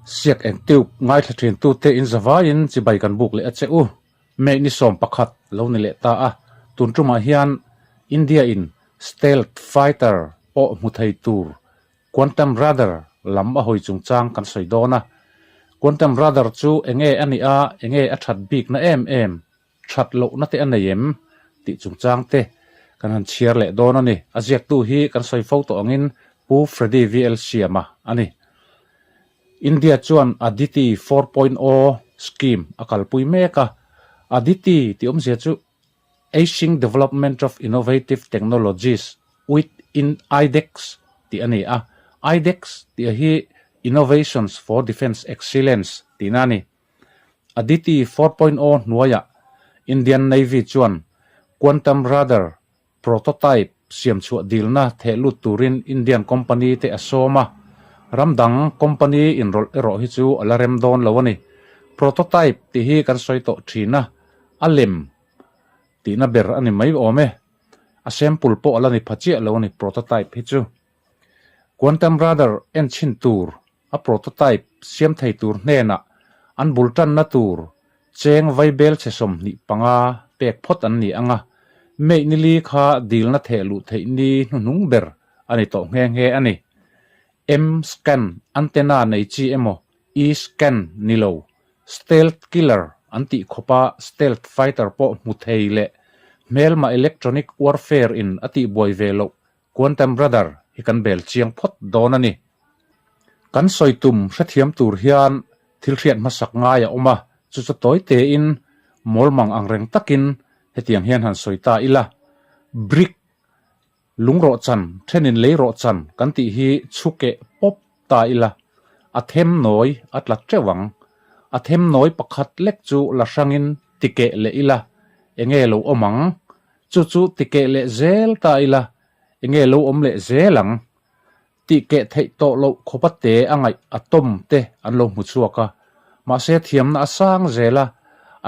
Siak eng tube ngaithla thin tute in zavaiin chibai kan buk leh a che u. May ni 11 lo ni leh ta a, tun tumah hian India in Stealth Fighter pawh hmu thei tur Quantum Radar lam a hawi chungchang kan sawi dawn a. Quantum Radar chu enge a nih a, enge a that bikna em em? That lohna te a nei em? tih chungchang te kan han chhiar leh dawn a ni. A ziaktu hi kan sawi fo tawh angin Pu Freddy VL Siama a ni. India chuan Aditi 4.0 scheme a kalpui mek a. Aditi tih awmzia chu Aishing Development of Innovative Technologies with in IDEX tih a ni a. IDEX tih hi Innovations for Defence Excellence tihna a ni. Aditi 4.0 hnuaiah Indian Navy chuan Quantum Radar prototype siamchhuah dilna theh lut turin Indian company te a sawm a, ram dang company inrawlh erawh hi chu a la rem dawn lo a ni. Prototype tih hi kan sawi tawh thin a, a lem tihna ber a ni mai awm e. A sample pawh a la ni pha chiah lo a ni prototype hi chu. Quantum Radar enchhin tur A prototype siam thei tur hnenah an bul tanna tur cheng vaibel chhe 25 pek phawt an ni ang a, May ni li kha dilna theh luh theih ni hnuhnung ber a ni tawh nghe nghe a ni. M-scan antenna nei chi emaw E-scan ni lo, stealth killer an tih khawpa stealth fighter pawh hmu thei leh hmelma electronic warfare in a tihbuai ve loh Quantum Radar hi kan bel chiang phawt dawn a ni. Kan sawi tum hrethiam tur hian thil hriat hmasak ngai a awm a, chu chu tawi tein mawlmang ang reng takin hetiang hian han sawi ta ila. Brick, lungrawhchan, thenin leirawhchan kan tih hi chhukeh pawp ta ila, a them nawi a tla teuh ang. A them nawi pakhat lek chu la hrangin tikeh leh ila, enge lo awm ang? Chu chu tikeh leh zel ta ila, enge lo awm leh zel ang? Tihkeh theih tawh loh khawpa te a ngaih atom te an lo hmu chhuak a. Mahse thiamna a sang zel a,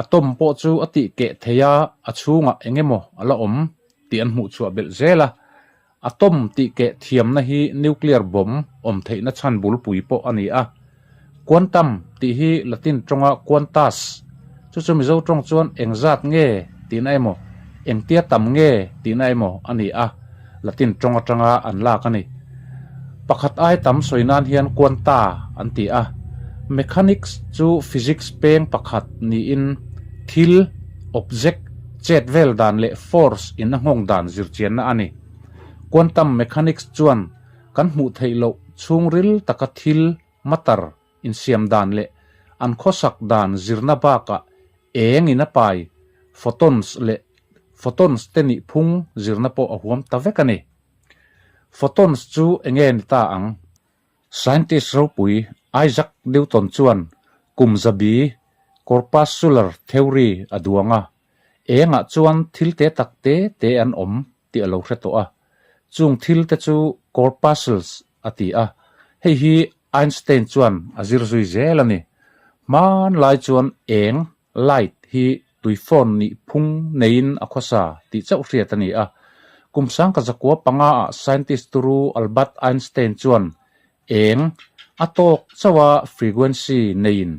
atom pawh chu a tihkeh thei a, a chhungah eng emaw a la awm tih an hmuh chhuah belh zel a. Atom tihkeh thiamna hi nuclear bomb awm theihna chhan bulpui pawh a ni a. Quantum tih hi Latin tawnga quantas, chu chu Mizo tawng chuan engzat nge tihna emaw, engtia tam nge tihna emaw a ni a, Latin tawng atanga an lak a ni. Pakhat ai tam sawi nan hian quanta an ti a. Mechanics chu physics peng pakhat niin thil, object, chet vel dan leh force in a nghawng dan zirchianna a ni. Quantum mechanics chuan kan hmuh theih loh chhungril taka thil, matter, insiam dan leh an khawsak dan zirna bakah eng in a pai, photons, leh photons te nih phung zirna pawh a huam ta vek a ni. Photons chu enge ni ta ang? Scientist ropui Isaac Newton chuan kum zabi corpuscular theory a duang a, engah chuan thil te tak te te an awm tih a lo hre tawh a. Chung thil te chu corpuscles a ti a, hei hi Einstein chuan a zir zui zel a ni. Hmanlai chuan eng, light, hi tuifawn nih phung neiin a khawsa tih chauh hriat a ni a. Kum 1905 ah scientist turu Albert Einstein chuan eng a tawk chauha frequency neiin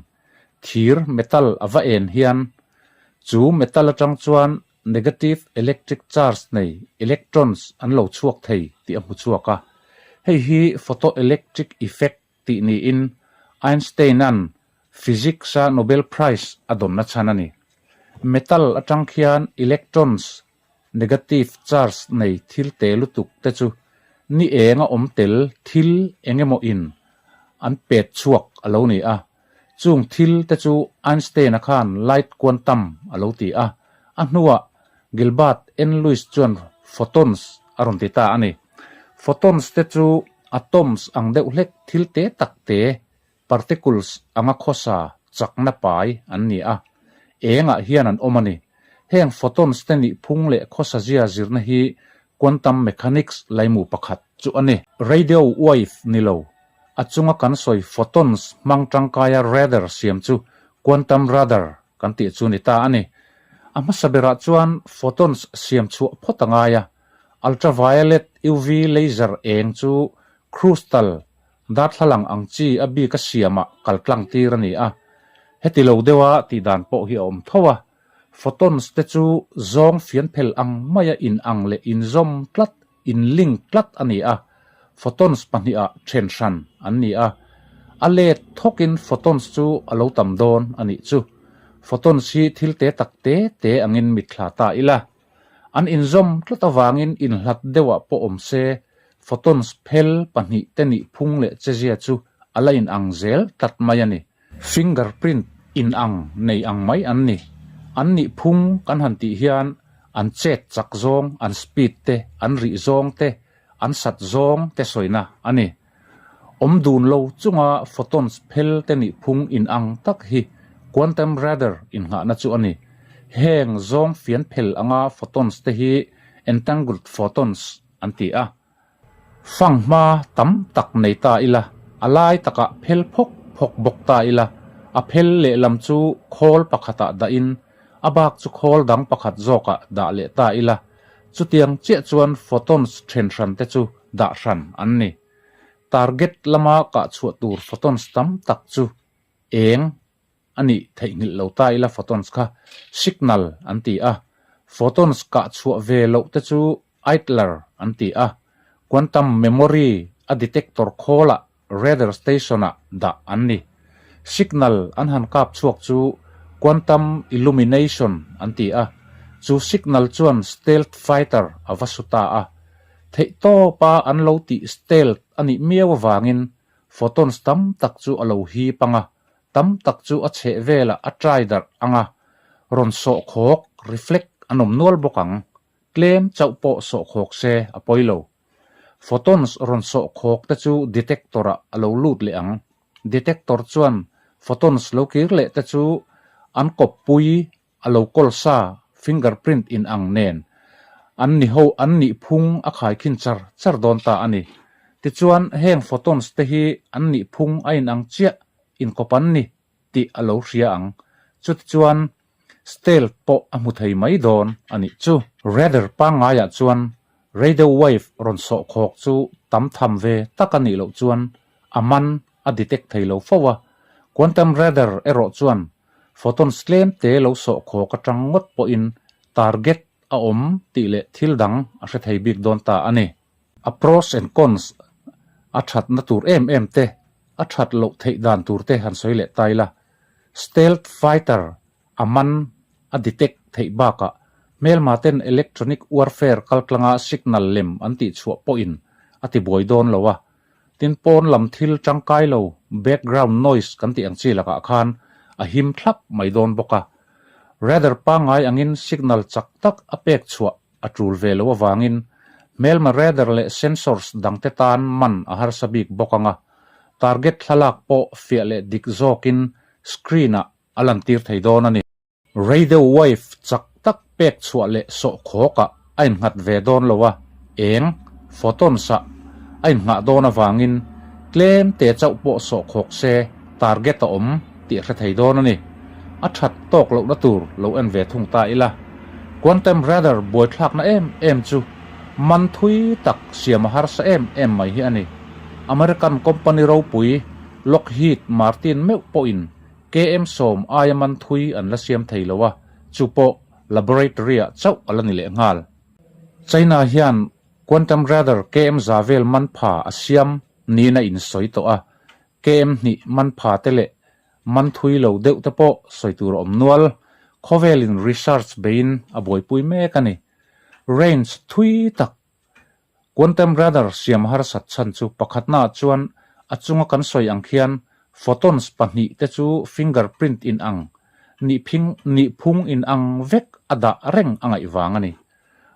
thir, metal, a va en hian chu metal atang chuan negative electric charge nei electrons an lo chhuak thei tih a hmu chhuak a. Hei hi photoelectric effect tih niin Einstein-a'n Physics-a Nobel Prize a dawnna chhan a ni. Metal atang khian electrons negative charge nei thil te lutuk te chu ni eng a awm tel thil eng emaw in an pet chhuak a lo ni a. Chung thil te chu Einstein-a khan light quantum a lo ti a, a hnuah Gilbert N. Lewis chuan photons a rawn ti ta a ni. Photons te chu atoms ang deuh hlek thil te tak te, particles, anga khawsa chakna pai an ni a, engah hian an awm a ni. Heng photons te nih phung leh khawsa zia zirna hi quantum mechanics laimu pakhat chu a ni. Radio wave ni lo, A chunga kan sawi photons hmang tangkaia radar siam chu quantum radar kan tih chu ni ta a ni. A hmasa berah chuan photons siam chhuah phawt a ngai a. Ultraviolet, UV, laser eng chu crystal Darthlalang ang chi a bik a siamah kal tlang tir a ni a. Heti lo deuha tih dan pawh hi a awm tho a. Photons te chu zawng fian phel ang maia inang leh inzawm tlat, inlink tlat a ni a. Photons pahnihah then hran an ni a. A let thawkin photons chu a lo tam dawn a nih chu. Photons hi thil te tak te te angin mitthla ta ila. An inzawm tlat avangin inhlat deuhah pawh awm se, photons phel pahnihte nih phung leh chezia chu a la inang zel tlat mai a ni. Fingerprint inang nei ang mai an ni. An nih phung kan han tih hian an chet chak zawng, an speed te, an rih zawng te, an sat zawng te sawina a ni. Awm dun lo chunga photons phel te nih phung inang tak hi quantum radar innghahna chu a ni. Heng zawng fian phel anga photons te hi entangled photons an ti a. Fanghma tam tak nei ta ila, a lai takah phel phawk phawk bawk ta ila, a phel lehlam chu khawl pakhatah dahin a bak chu khawl dang pakhat zawkah dah leh ta ila, chutiang chiah chuan photons then hran te chu dah hran an ni. Target lama kah chhuah tur photons tam tak chu eng a nih theihnghilh lo ta ila photons kha signal an ti a, photons kah chhuah ve loh te chu idler an ti a, quantum memory a detector khawlah Radar station-ah dah an ni. Signal an han kap chhuak chu Quantum Illumination an ti a, chu signal chuan stealth fighter a va su ta a. Theihtawpa an lo tih stealth a nih miau avangin photons tam tak chu a lo hip ang a, tam tak chu a chheh velah a trai darh ang a, rawn sawhkhawk, reflect, an awm nual bawk ang. Tlem chauh pawh sawhkhawk se a pawi lo. Photons rawn sawh khawk te chu detector ah a lo lut leh ang. Detector chuan photons lo kir leh te chu an kawppui a lo kawl sa fingerprint in ang nen an ni ho an nih phung a khaikhin char char dawn ta a ni. Tichuan heng photons te hi an nih phung a in ang chiah inkawp an ni tih a lo hria ang. Chutichuan Stealth pawh a hmu thei mai dawn a nih chu. Radar pangngaiah chuan radio wave rawn sawh khawk chu tam tham ve tak a nih loh chuan a man a detect thei lo fo a, quantum radar erawh chuan photons tlem te lo sawh khawk atang ngawt pawhin target a awm tih leh thil dang a hre thei bik dawn ta a ni. A pros and cons a thatna tur em em te, a that loh theih dan tur te han sawi leh ta ila. Stealth fighter a man a detect theih bakah hmelma ten electronic warfare kaltlanga signal lem an tih chhuah pawhin a ti buai dawn lo a, tin pawn lam thil tangkai lo background noise kan tih ang chi lakah khan a him thlap mai dawn bawk a. Radar pangngai angin signal chak tak a pek chhuah a tul ve lo avangin hmelma radar leh sensors dangte tan man a harsa bik bawk ang a, target thlalak pawh fiah leh dik zawkin screen-ah a lantir thei dawn a ni. Radio wave chak tak pek chhuah leh sawhkhawkah a innghat ve dawn lo a, eng, photons-ah a innghah dawn avangin tlem te chauh pawh sawhkhawk se target a awm tih a hre thei dawn a ni. A that tawk lohna tur lo en ve thung ta ila. Quantum radar buaithlakna em em chu man thui tak siam a harsa em em mai hi a ni. American company ropui Lockheed Martin meuh pawhin KM sawm aia man thui an la siam thei lo a, chu pawh laboratory-ah chauh a la ni leh nghal. China hian quantum radar KM za vel man pha a siam niin a insawi tawh a, KM hnih man pha te leh Man thui lo deuh te pawh sawi tur a awm nual. Khawvelin research beiin a buaipui mek a ni. Range thui tak Quantum radar siam harsat chhan chu pakhatnaah chuan a chunga kan sawi ang khian photons pahnih te chu fingerprint in ang, nihphing nihphung in ang vek a dah reng a ngaih vang a ni.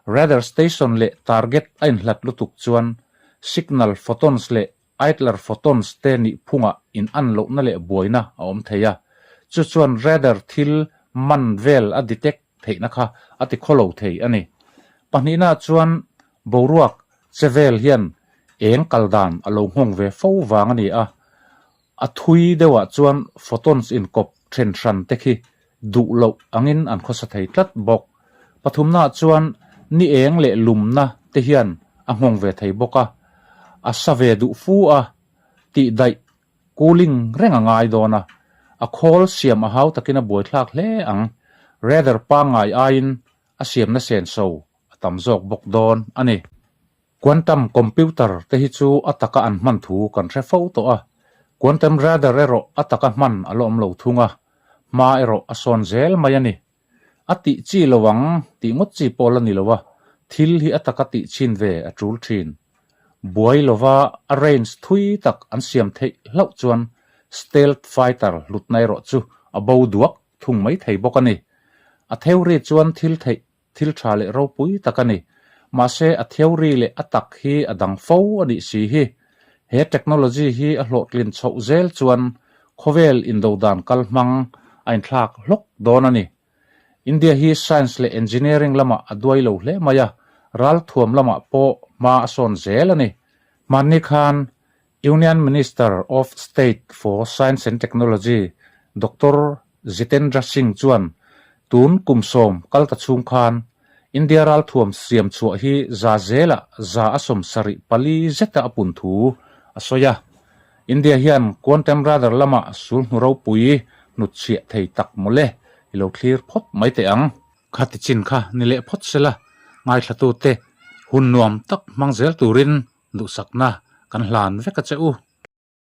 Radar station leh target a inhlat lutuk chuan signal photons leh Idler photons te nih phungah in an lohna leh buaina a awm thei a, chu chuan radar thil man vel a detect theihna kha a ti khawlo thei a ni. Pahnihna chuan boruak che vel hian eng kal dan a lo nghawng ve fo vang a ni a, a thui deuhah chuan photons inkawp then hran te khi duh loh angin an khawsa thei tlat bawk. Pathumnaah chuan ni eng leh lumna te hian a nghawng ve thei bawk a, a sa ve duh fu a. Tih daih cooling reng a ngai dawn a, a khawl siam a hau takin a buaithlak hle ang. Radar pangngai aiin a siamna senso a tam zawk bawk dawn a ni. Quantum computer te hi chu a taka an hman thu kan hre fo tawh a, quantum radar erawh a taka hman a la awm lo thung a, hma erawh a sawn zel mai a ni. A tih chi lo ang tih ngawt chi pawh la ni lo a, thil hi a taka tih chhin ve a tul thin. Buai lova a range thui tak an siam theih hlauh chuan stealth fighter hlutna erawh chu a bo duak thung mai thei bawk a ni. A theory chuan thil theih thil tha leh ropui tak a ni. Mahse a theory leh a tak hi a dang fo a nih si hi. He technology hi a hlawhtlin chhoh zel chuan khawvel indodan kal hmang a inthlak hlawk dawn a ni. India hi science leh engineering lamah a duai lo hle mai a, ralthuam lamah pawh hma a sawn zel a ni. Hmanni khan Union Minister of State for Science and Technology Doctor Jitendra Singh chuan tun kum sawm kal ta chhung khan India ralthuam siam chhuah hi za zelah 174 zeta a pun thu a sawi a. India hian Quantum Radar lamah sulhnu ropui hnutchhiah thei tak mawle i lo thlir phawt mai teh ang. Khati chin kha ni leh phawt sela ngaithlatute hun nuam tak hmang zel turin duhsakna kan hlan vek a che u.